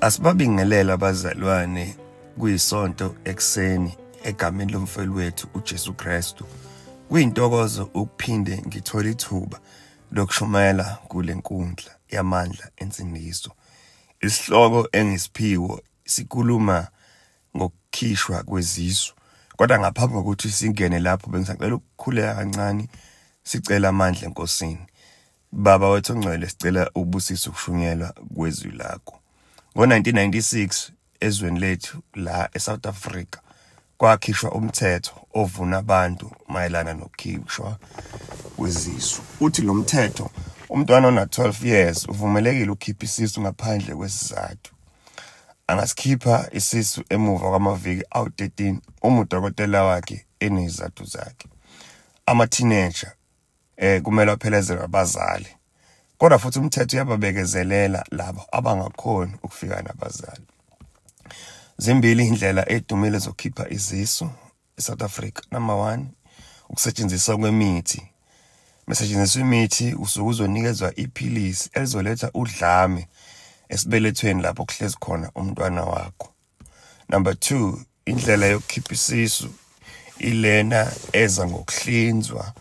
Asibabingelele abazalwane kuyisonto ekuseni egameni lomfeli wethu uJesu Kristu. Kuyintokozo ukuphinde ngithole ithuba lokushumayela kule nkundla yamandla ensindiso. Isihloko engisiphiwo sikhuluma ngokukhishwa kwezisu. Kodwa ngaphambi kokuthi singene lapho bengisacela ukukhuleka kancane sicela amandla eNkosini. Baba wethu ongcwele, sicela ubusise ukushunyelwa kwezwi lakho. Ngo-1996 ezweni lethu la eSouth Africa kwakhishwa umthetho ovuna abantu mayelana nokukhishwa kwezisu. Uthi lo mthetho umntwana ona-12 years uvumelekile ukukhipha isisu ngaphandle kwesizathu. Angasikhipha isisu emuva kwamaviki awu-13 uma udokotela wakhe enezizathu zakhe. Ama-teenager kumele aphelezelwe abazali. Kodwa futhi umthetho uyababekezelela labo abangakhoni ukufika nabazali. Zimbili indlela edumile zokukhipha izisu eSouth Africa. Number 1, ukusetshenziswa kwemithi. Mesetshenziswa imithi usuke uzonikezwa iphilisi elizoletha udlame esibelethweni lapho kuhlezi khona umntwana wakho. Number 2, indlela yokukhipha isisu ilena eza ngokuhlinzwa.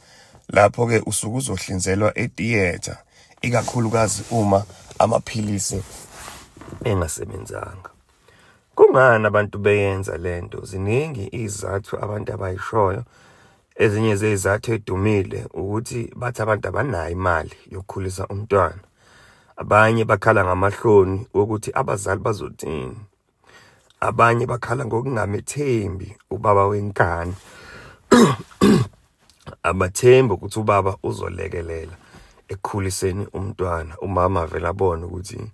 Lapho ke usuke uzohlinzelwa etheater, ikakhulukazi uma amaphilisi engasebenzanga. Kungani abantu beyenza lento? Ziningi izizathu abantu abayishoyo. Ezinye zezizathu edumile ukuthi bathi abantu abanayo imali yokukhulisa umntwana. Abanye bakhala ngamahloni ukuthi abazali bazothini. Abanye bakhala ngokungamethembi ubaba wengane. Abathembi ukuthi ubaba uzolekelela ekukhuliseni umntwana. Umama vele abone ukuthi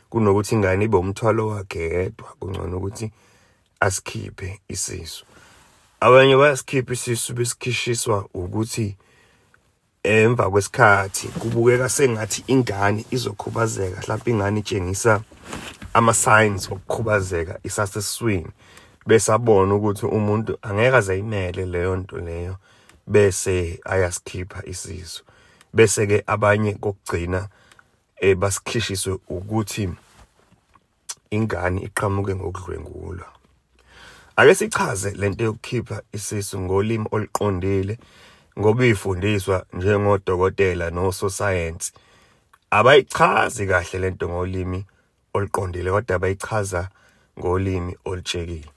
kunokuthi ingane ibe umthwalo wakhe yedwa, kungcono ukuthi asikhiphe isisu. Abanye bayasikhipha isisu besikhishiswa ukuthi emva kwesikhathi kubukeka sengathi ingane izokhubazeka, mhlawumbe ingane itshengisa ama-signs okukhubazeka isasesiswini, bese abona ukuthi umuntu angeke aze ayimele leyo nto leyo, bese ayasikhipha isisu. Bese ke abanye kokugcina basikhishiswe ukuthi ingane iqhamuke ngokudlwengulwa. Ake sichaze lento yokukhipha isisu ngolimi oluqondile, ngoba ifundiswa njengodokotela nososayensi abayichazi kahle lento ngolimi oluqondile, kodwa bayichaza ngolimi olutshekile.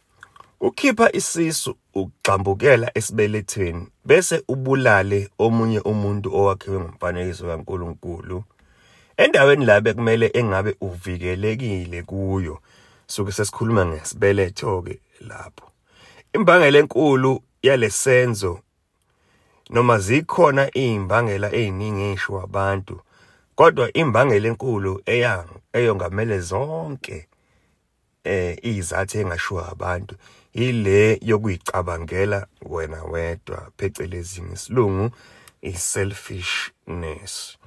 Ukhipha isisu ukugxambukela esibelethweni bese ubulale omunye umuntu owakhiwe ngomfanekiso kaNkulunkulu endaweni la bekumele engabe uvikelekile kuyo. Suke sesikhuluma ngesibeletho ke lapho. Imbangela enkulu yalesenzo, noma zikhona izimbangela eziningi esho abantu, kodwa imbangela enkulu eyongamele zonke izathu engashiwo abantu ile yokuyicabangela wena wedwa, phecelezi ngesilungu i-selfishness.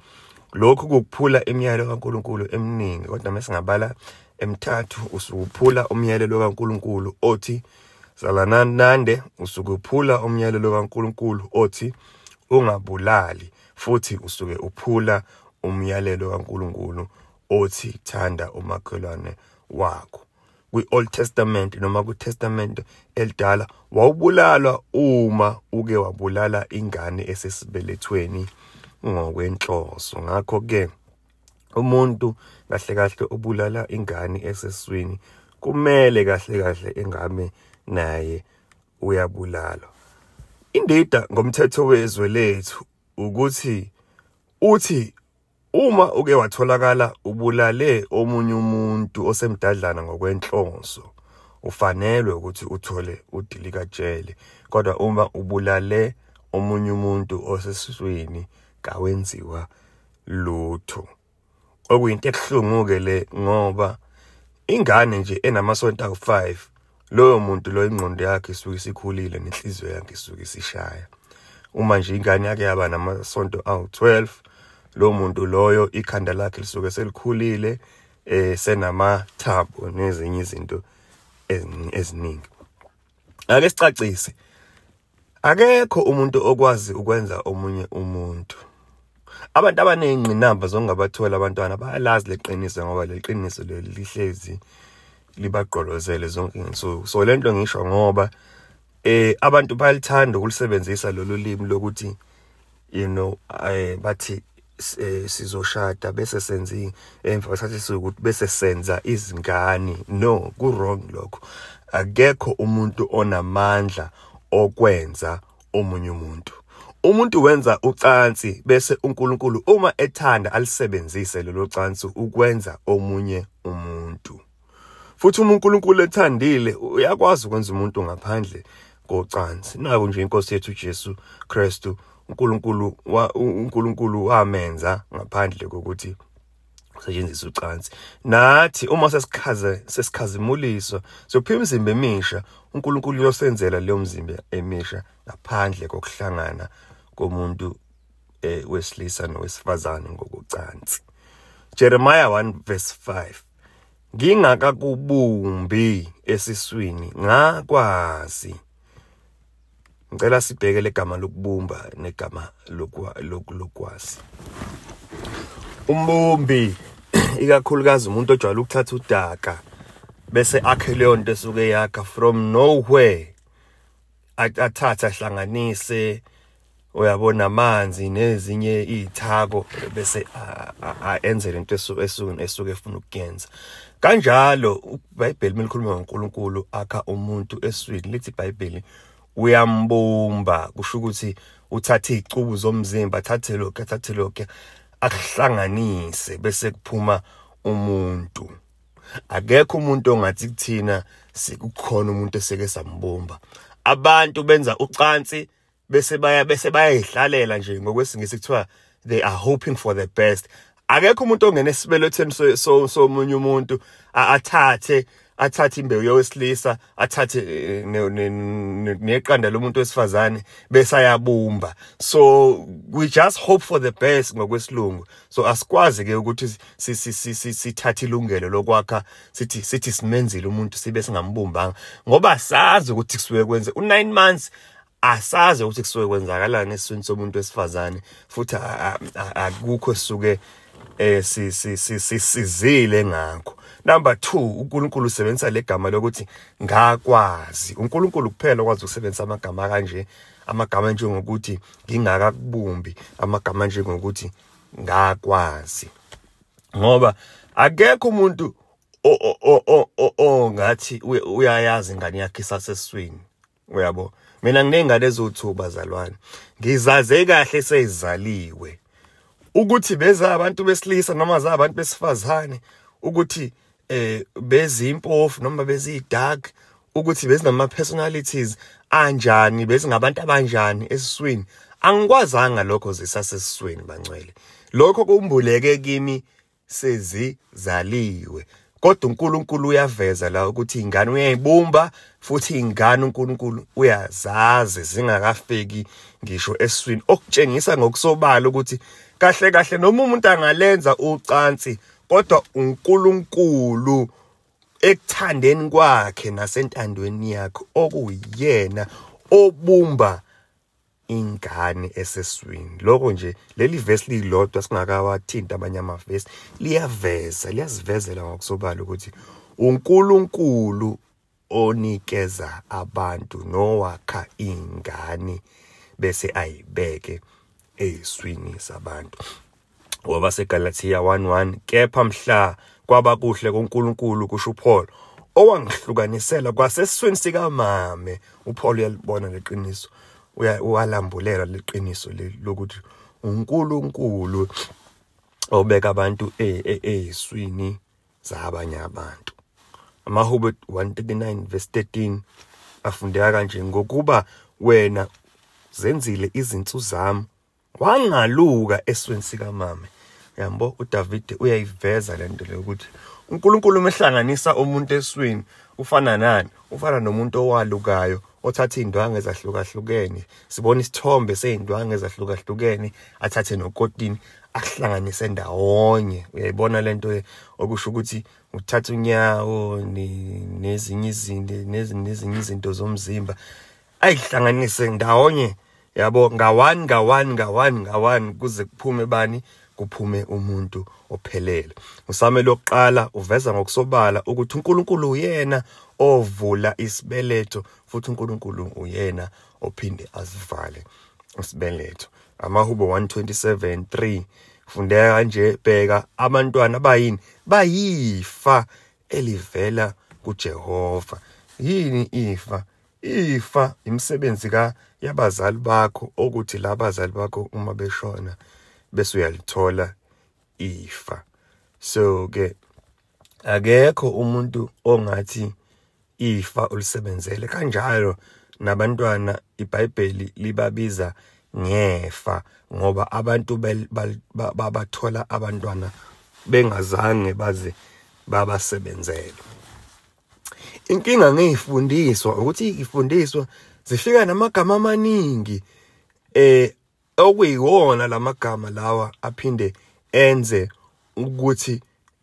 Lokhu kukuphula imiyalelo kaNkulunkulu eminingi, kodwa mesingabala emithathu usukuphula umyalelo kaNkulunkulu othi zalanani nande, usukuphula umyalelo kaNkulunkulu othi ungabulali, futhi usuke uphula umyalelo kaNkulunkulu othi thanda umakhelwane wakho. Kwi-Old Testament noma kwi-Testament elidala wawubulalwa uma uke wabulala ingane esesibelethweni ngokwenhloso. Ngakho ke umuntu kahle kahle obulala ingane esesiswini kumele kahle kahle engame naye uyabulalwa. Indida ngomthetho wezwe lethu ukuthi uthi uma uke watholakala ubulale omunye umuntu osemdadlana ngokwenhloso, ufanelwe ukuthi uthole udilikajele, kodwa uma ubulale omunye umuntu osesiswini kawenziwa lutho. Okuyinto ebuhlungu ke le, ngoba ingane nje enamasonto awu-5, loyo muntu lo ingqondo yakhe isuke isikhulile nenhliziyo yakhe isuke isishaya. Uma nje ingane yakhe yaba namasonto awu-12, lo muntu loyo ikhanda lakhe lisuke selikhulile, senamathambo nezinye izinto eziningi. Ake sicacise, akekho umuntu okwazi ukwenza omunye umuntu. Abantu abaney'ngqinamba zokungabatholi abantwana bayalazi leqiniso, ngoba leqiniso leli lihlezi libagqolozele zonke iy'nsuku. So lento ngisho ngoba abantu bayalithanda ukulisebenzisa lolu limi lokuthi you know bathi sizoshada bese senza emva kwesikhathi sokuthi bese senza izingane. No, ku wrong lokho. Akekho umuntu onamandla okwenza omunye umuntu. Umuntu wenza ucansi bese uNkulunkulu uma ethanda alisebenzise lelo cansi ukwenza omunye umuntu. Futhi uma uNkulunkulu ethandile uyakwazi ukwenza umuntu ngaphandle kocansi. Naku nje inkosi yethu Jesu Kristu, uNkulunkulu wamenza ngaphandle kokuthi kusetshenziswe ucansi. Nathi uma sesikhazimuliswa siyophiwa imizimba emisha, uNkulunkulu uyosenzela leyo mizimba emisha ngaphandle kokuhlangana komuntu wesilisa nowesifazane ngokocansi. Jeremiah 1 verse 5, ngingakakubumbi esiswini ngakwazi. Ngicela sibheke legama lokubumba negama lokwazi. Umbumbi ikakhulukazi umuntu ojwayele ukuthatha udaka bese akhe leyo nto esuke yakha from nowhere, athathe ahlanganise uyabona amanzi nezinye izithako bese enze lento esuke efuna ukuyenza. Kanjalo iBhayibheli melikhuluma ngoNkulunkulu akha umuntu eswini, lithi iBhayibheli uyambumba, kusho ukuthi uthatha izicubu zomzimba, athathe lokho athathe lokho akuhlanganise bese kuphuma umuntu. Akekho umuntu ongathi kuthina sikukhona umuntu eseke sambumba. Abantu benza ucansi bese bayayihlalela nje, ngokwesingisi kuthiwa they are hoping for the best. Akekho umuntu ongena esibelethweni somunye umuntu athathe imbewu yowesilisa, athathe neqanda lomuntu wesifazane bese ayabumba. So we just hope for the best ngokwesilungu. So asikwazi ke ukuthi sithathe ilungelo lokwakha sithi simenzile umuntu sibe singambumbanga, ngoba sazi ukuthi kusuke kwenze u9 months, asazi ukuthi kusuke kwenzakalani esiswini somuntu wesifazane, futhi akukho sisuke sisizile ngakho. Number 2, uNkulunkulu usebenzisa legama lokuthi ngakwazi. uNkulunkulu kuphela okwazi ukusebenzisa amagama kanje, amagama njengokuthi ngingakakubumbi, amagama njengokuthi ngakwazi, ngoba akekho umuntu ongathi uyayazi ingane yakhe isasesiswini. Uyabo, mina nginengane eziwu2 bazalwane, ngizaze kahle seyizaliwe ukuthi beza abantu besilisa noma za abantu besifazane, ukuthi bezimpofu noma bezidark, ukuthi bezinama personalities anjani, bezingabantu abanjani esiswini. Angikwazanga lokho zisasesiswini bangcwele, lokho kumbuleke kimi sezizaliwe. Kodwa uNkulunkulu uyaveza la ukuthi ingane uyayibumba, futhi ingane uNkulunkulu uyazazi zingakafiki ngisho esiswini, okutshengisa ngokusobala ukuthi kahle kahle noma umuntu angalenza ucansi, kodwa uNkulunkulu ekuthandeni kwakhe nasentandweni yakhe okuyena obumba ingane eseswini. Lokho nje leli verse lilodwa singakawathinta abanye amavesi liyaveza, liyasivezela ngokusobala ukuthi uNkulunkulu onikeza abantu nowakha ingane bese ayibeke eswini sabantu. WabaseGalatia 1:1, kepha mhla kwaba kuhle kuNkulunkulu, kusho uPaul, owangihlukanisela kwasesiswini sikamame. uPaul uyalibona leqiniso, uyalambulela leqiniso lokuthi uNkulunkulu obeka abantu eswini zabanye abantu. Amahubo 139 verse 13 afundeka kanje: ngokuba wena zenzile izinsu zami, wangaluka esweni sikamame. Yambo, uDavid uyayiveza lento le ukuthi uNkulunkulu umehlanganisa umuntu eswini ufana nani? Ufana nomuntu owalukayo othatha indwangu ezahlukahlukene. Sibona isithombe seyindwangu ezahlukahlukene, athathe nokotini ahlanganise ndawonye. Uyayibona lento, okusho ukuthi uthatha unyawo nezinye izinto nezinye izinto zomzimba ayihlanganise ndawonye Yabo, nga-1 nga-1 nga-1 nga-1 kuze kuphume bani, kuphume umuntu ophelele. USamuel lokuqala uveza ngokusobala ukuthi uNkulunkulu uyena ovula isibeletho, futhi uNkulunkulu uyena ophinde asivale isibeletho. Amahubo 127:3 fundeka kanje, bheka abantwana bayini, bayifa elivela kuJehova. Yini ifa? Ifa imisebenzi ka yabazali bakho, okuthi labazali bakho uma beshona bese uyalithola ifa. So ke akekho umuntu ongathi ifa ulisebenzele. Kanjalo nabantwana iBhayibheli libabiza ngefa, ngoba abantu babathola abantwana bengazange baze babasebenzele. Inkinga ngeyifundiswa ukuthi ifundiswa zifika namagama amaningi okuyiwona lamagama lawa aphinde enze ukuthi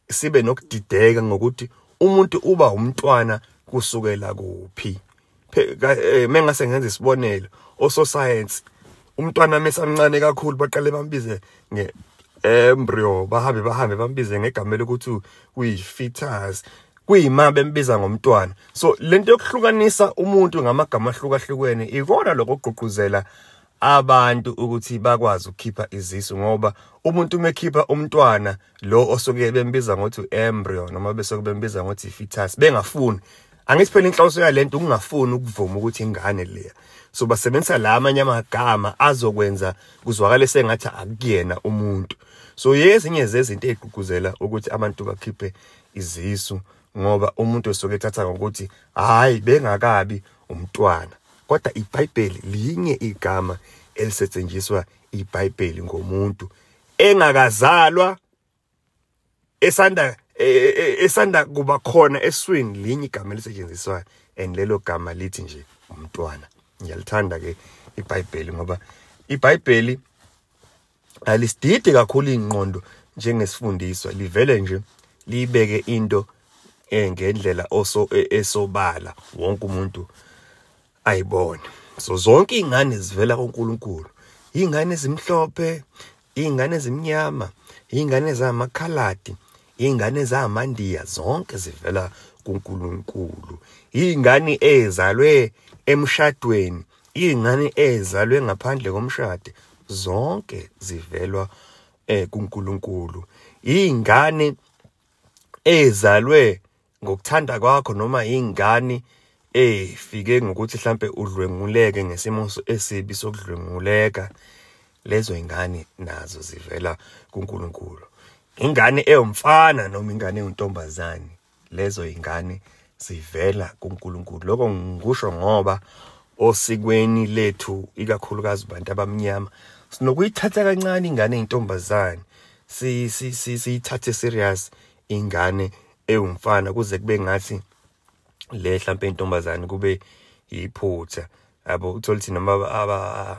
sibe nokudideka ngokuthi umuntu uba umntwana kusukela kuphi. Mengase ngenze isibonelo, ososayensi umntwana mesamncane kakhulu baqale bambize nge-embryo, bahambe bambize ngegama lokuthi uyi-fetus, kuyima bembiza ngomntwana. So lento yokuhlukanisa umuntu ngamagama ahlukahlukene ikona lokugqugquzela abantu ukuthi bakwazi ukukhipha izisu, ngoba umuntu uma ekhipha umntwana lo osuke bembiza ngokuthi embryo noma bese bembiza ngokuthi fetus bengafuni, angithi phela inhloso yalento ukungafuni ukuvuma ukuthi ingane leya. So basebenzisa la amanye amagama azokwenza kuzwakale sengathi akuyena umuntu. So yezinye zezinto ezigqugquzela ukuthi abantu bakhiphe izisu, ngoba umuntu osuke ethatha ngokuthi hayi bengakabi umntwana. Kodwa iBhayibheli linye igama elisetshenziswa iBhayibheli ngomuntu engakazalwa, esanda kuba khona eswini, linye igama elisetshenziswayo, and lelo gama lithi nje umntwana. Ngiyalithanda ke iBhayibheli, ngoba iBhayibheli alisididi kakhulu ingqondo njengesifundiswa, livele nje libeke into ngendlela esobala wonke umuntu ayibone. So zonke ingane zivela kuNkulunkulu, ingane ezimhlophe, ingane ezimnyama, ingane zamakhaladi, ingane zamandiya, zonke zivela kuNkulunkulu. Ingane ezalwe emshadweni, ingane ezalwe ngaphandle komshado, zonke zivelwa kuNkulunkulu. Ingane ezalwe ngokuthanda kwakho noma ingane efike ngokuthi mhlambe udlwenguleke ngesimo esibi sokudlwenguleka, lezo ingane nazo zivela kuNkulunkulu. Ingane ewumfana noma ingane ewuntombazane, lezo ingane zivela kuNkulunkulu. Lokho ngikusho ngoba osikweni lethu ikakhulukazi abantu abamnyama sinokuyithatha kancane ingane eyintombazane, siyithathe serious ingane ewumfana, kuze kube ngathi le mhlambe intombazane kube iphutha. Yabo, uthola ukuthi noma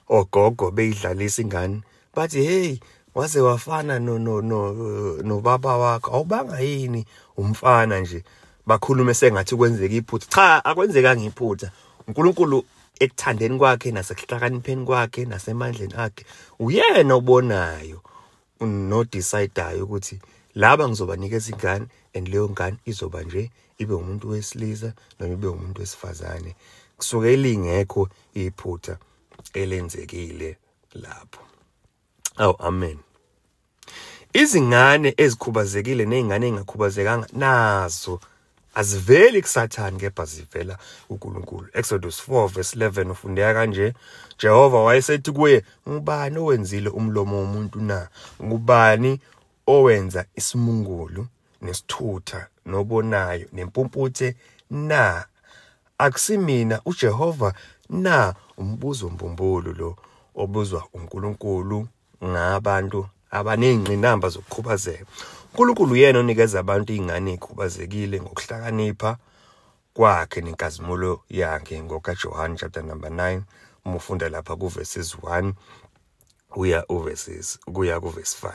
ogogo beyidlalisa ingane bathi hey, waze wafana no baba wakho, awubanga yini umfana nje, bakhulume sengathi kwenzeka iphutha. Cha, akwenzekanga iphutha. uNkulunkulu ekuthandeni kwakhe nasekuhlakanipheni kwakhe nasemandleni akhe uyena obonayo no decideayo ukuthi laba ngizobanikeza ingane, and leyo ngane izoba nje ibe umuntu wesilisa noma ibe umuntu wesifazane. Kusuke lingekho iphutha elenzekile lapho. Awu, amen. Izingane ezikhubazekile nezingane ezingakhubazekanga nazo aziveli kuSathane, kepha zivela kuNkulunkulu. Exodus 4 verse 11 ufundeka kanje, Jehova wayesethi kuye, ngubani owenzile umlomo womuntu na? Ngubani owenza isimungulu nesithutha nobonayo nempumputhe na? Akusimina uJehova na? Umbuzo mbumbulu lo obuzwa uNkulunkulu ngabantu abanezingqinamba zokukhubazeka. uNkulunkulu uyena onikeza abantu ingane ezikhubazekile ngokuhlakanipha kwakhe nenkazimulo yakhe, ngokaJohn chapter number 9 uma ufunda lapha ku verses 1 kuya uverses kuya ku verse 5.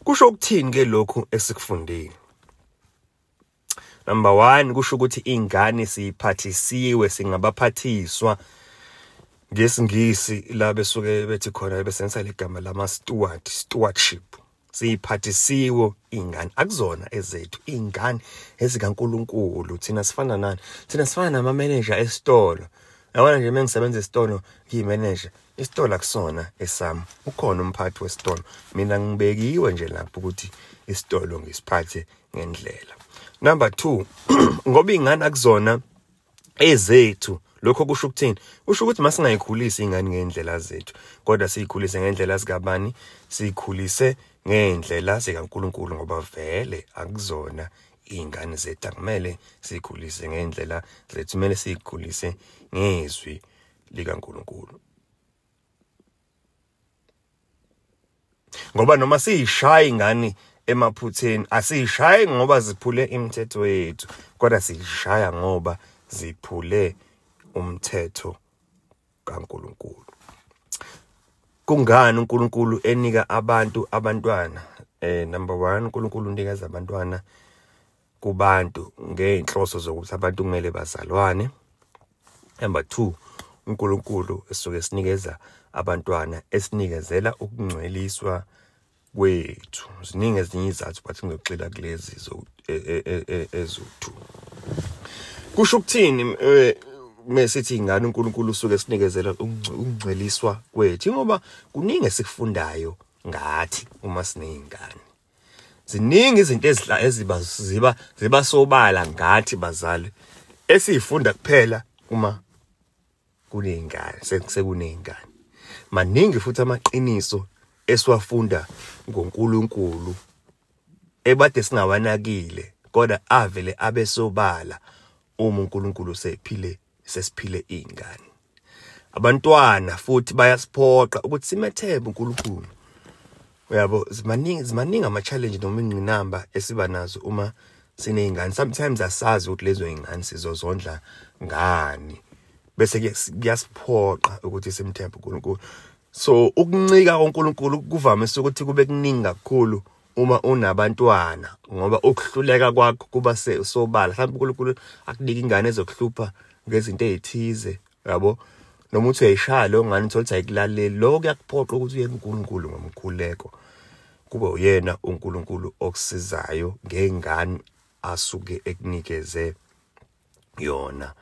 Kusho ukuthini ke lokhu esikufundile? Number 1, kusho ukuthi ingane siyiphathisiwe, singabaphathiswa NgesiNgisi la besuke bethi khona besebenzisa igama lama steward, stewardship. Siyiphathisiwe ingane, akuzona ezethu, ingane ezikaNkuluNkulu. Thina sifana nani? Thina sifana nama manager esitolo. Yabona nje mengisebenza esitolo ngiyimanager, isitolo akusona esami, ukhona umphathi wesitolo, mina ngibekiwe nje lapho ukuthi isitolo ngisiphathe ngendlela. Number 2, ngoba ingane akuzona ezethu, lokho kusho ukuthini? Kusho ukuthi masingayikhulisi ingane ngendlela zethu, kodwa siyikhulise ngendlela zikabani? Siyikhulise ngendlela zikaNkuluNkulu, ngoba vele akuzona ingane zethu, akumele siyikhulise ngendlela zethu, kumele siyikhulise ngezwi likaNkuluNkulu. Ngoba noma siyishaya ingane emaphutheni, asiyishayi ngoba ziphule imithetho yethu, kodwa siyishaya ngoba ziphule umthetho kaNkuluNkulu. Kungani uNkulunkulu enika abantu abantwana? Number 1, uNkulunkulu unikeza abantwana kubantu ngeenhloso zokuthi abantu kumele bazalwane. Number 2, uNkulunkulu esuke sinikeza abantwana esinikezela ukungcweliswa kwethu. Ziningi ezinye izathu, but ngizogxila kulezi ezo-2. Kusho ukuthini mesithi ingane uNkulunkulu usuke sinikezela ukungcweliswa kwethu? Ngoba kuningi esikufundayo ngathi uma sineyingane. Ziningi izinto eziba ziba sobala ngathi bazali esifunda kuphela uma kuneyingane, sekuneyingane. Maningi futhi amaqiniso esiwafunda ngoNkulunkulu ebade singawanakile, kodwa avele abe sobala uma uNkulunkulu sephile, sesiphile ingane. Abantwana futhi bayasiphoqa ukuthi simethembe uNkulunkulu. Uyabo, zimaningi ama challenge noma ingqinamba esiba nazo uma sineyingane. Sometimes asazi ukuthi lezo ingane sizozondla ngani, bese kuyasiphoqa ukuthi simthembe uNkulunkulu. So ukuncika kuNkulunkulu kuvamise ukuthi kube kuningi kakhulu uma unabantwana, ngoba ukuhluleka kwakho kuba sobala. Mhlawumbe uNkulunkulu akunika ingane ezokuhlupha ngezinto ezithize, yabo, noma uthi uyayishaya leyo ngane uthole ukuthi ayikulaleli. Lokho kuyakuphoqa ukuthi uye kuNkulunkulu ngomkhuleko, kube uyena uNkulunkulu okusizayo ngengane asuke ekunikeze yona.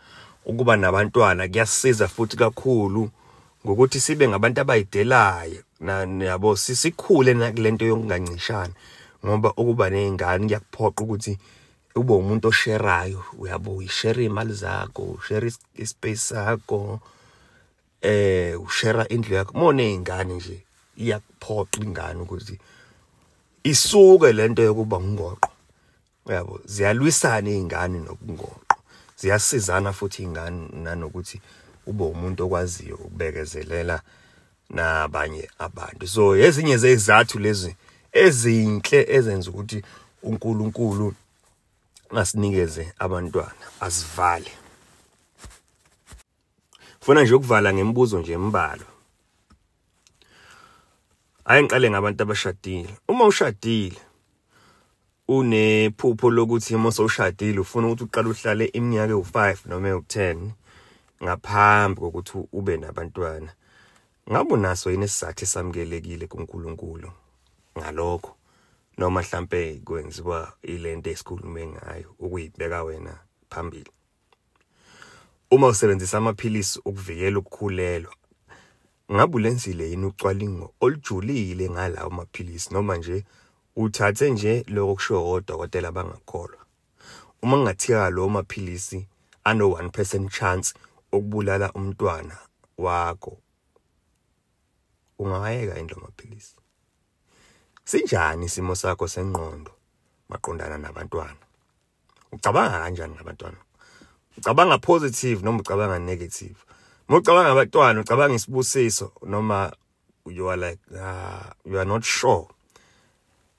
Ukuba nabantwana kuyasiza futhi kakhulu ngokuthi sibe ngabantu abayidelayo, yabo, sikhule nakulento yokungancishana, ngoba ukuba nezingane kuyakuphoqa ukuthi ube umuntu osherayo, uyabo, uyishare imali zakho, ushare ispace sakho, ushare indlu yakho. Uma unezingane nje iyakuphoqa ingane ukuthi isuke lento yokuba ungoqo, uyabo. Ziyalwisana izingane nokungoqo, ziyasizana futhi ingane nanokuthi ube umuntu okwaziyo ukubekezelela nabanye abantu. So ezinye zezizathu lezi ezinhle ezenza ukuthi uNkulunkulu asinikeze abantwana, asivale. Funa nje ukuvala ngemibuzo nje embalwa. Ake ngiqale ngabantu abashadile. Uma ushadile unephupho lokuthi uma sewushadile ufuna ukuthi uqale uhlale iminyaka ewu5 noma ewu10 ngaphambi kokuthi ube nabantwana, ngabe unaso yini isizathu esamukelekile kuNkulunkulu ngalokho? Noma mhlambe kwenziwa ilento esikhulume ngayo ukuyibeka wena phambili? Uma usebenzisa amaphilisi ukuvikela ukukhulelwa, ngabe ulenzile yini ucwaningo olujulile ngalawo maphilisi, noma nje uthathe nje lokho kushiwo odokotela abangakholwa? Uma kungathiwa lawo maphilisi ano 1% chance okubulala umntwana wakho, ungawayeka yini lawo maphilisi? Sinjani isimo sakho sengqondo maqondana nabantwana? Ucabanga kanjani ngabantwana? Ucabanga positive noma ucabanga negative? Uma ucabanga ngabantwana ucabanga isibusiso noma you are like you are not sure,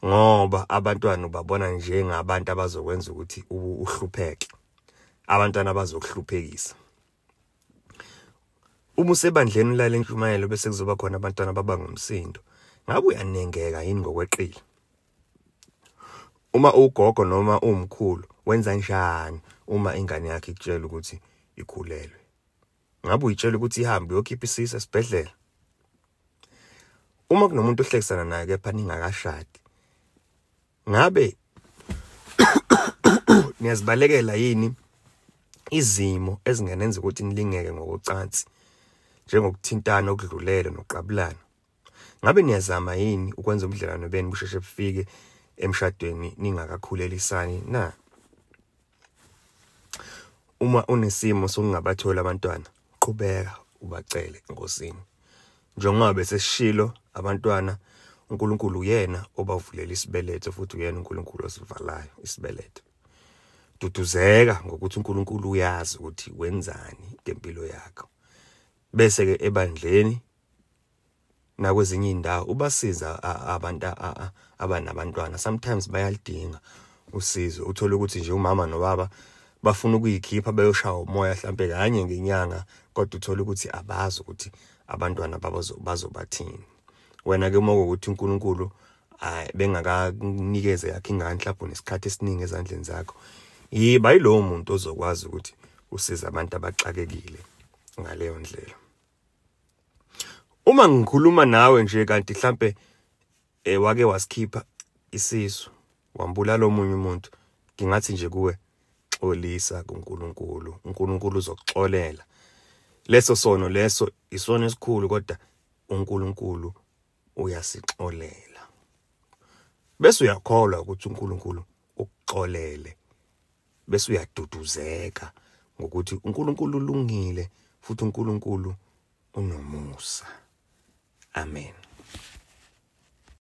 ngoba abantwana ubabona njengabantu abazokwenza ukuthi uhlupheke, abantwana abazokuhluphekisa. Uma usebandleni ulale intshumayelo bese kuzoba khona abantwana ababanga umsindo, ngabe uyanengeka yini ngokweqile? Uma ugogo noma umkhulu wenza njani uma ingane yakhe ikutshela ukuthi ikhulelwe? Ngabe uyitshela ukuthi ihambe uyokhipha isisu esibhedlela? Uma kunomuntu ohlekisana naye kepha ningakashadi, ngabe niyazibalekela yini izimo ezingenenza ukuthi nilingeke ngokocansi, njengokuthintana okudlulele nokuqabulana? Ngabe niyazama yini ukwenza ubudlelwano benu busheshe bufike emshadweni ningakakhulelisani na? Uma unesimo sokungabatholi abantwana, qhubeka ubacele eNkosini. Njengoba besesishilo, abantwana uNkulunkulu uyena obavulela isibeletho, futhi uyena uNkulunkulu osivalayo isibeletho. Duduzeka ngokuthi uNkulunkulu uyazi ukuthi wenzani ngempilo yakho. Bese ke ebandleni nakwezinye indawo ubasiza abantu abanabantwana. Sometimes bayalidinga usizo. Uthola ukuthi nje umama nobaba bafuna ukuyikhipha beyoshaya umoya mhlambe kanye ngenyanga, kodwa uthola ukuthi abazi ukuthi abantwana bazobathini. Wena ke uma ukuthi uNkulunkulu bengakakunikeze yakhe ingane mhlawumbe nesikhathi esiningi ezandleni zakho, yiba yilowo muntu ozokwazi ukuthi usize abantu abaxakekile ngaleyo ndlela. Uma ngikhuluma nawe nje kanti mhlambe wake wasikhipha isisu wambulala omunye umuntu, ngingathi nje kuwe xolisa kuNkulunkulu, uNkulunkulu uzokuxolela. Leso sono leso isono esikhulu, kodwa uNkulunkulu uyasixolela. Bese uyakholwa ukuthi uNkulunkulu ukuxolele, bese uyaduduzeka ngokuthi uNkulunkulu ulungile futhi uNkulunkulu unomusa. Amen.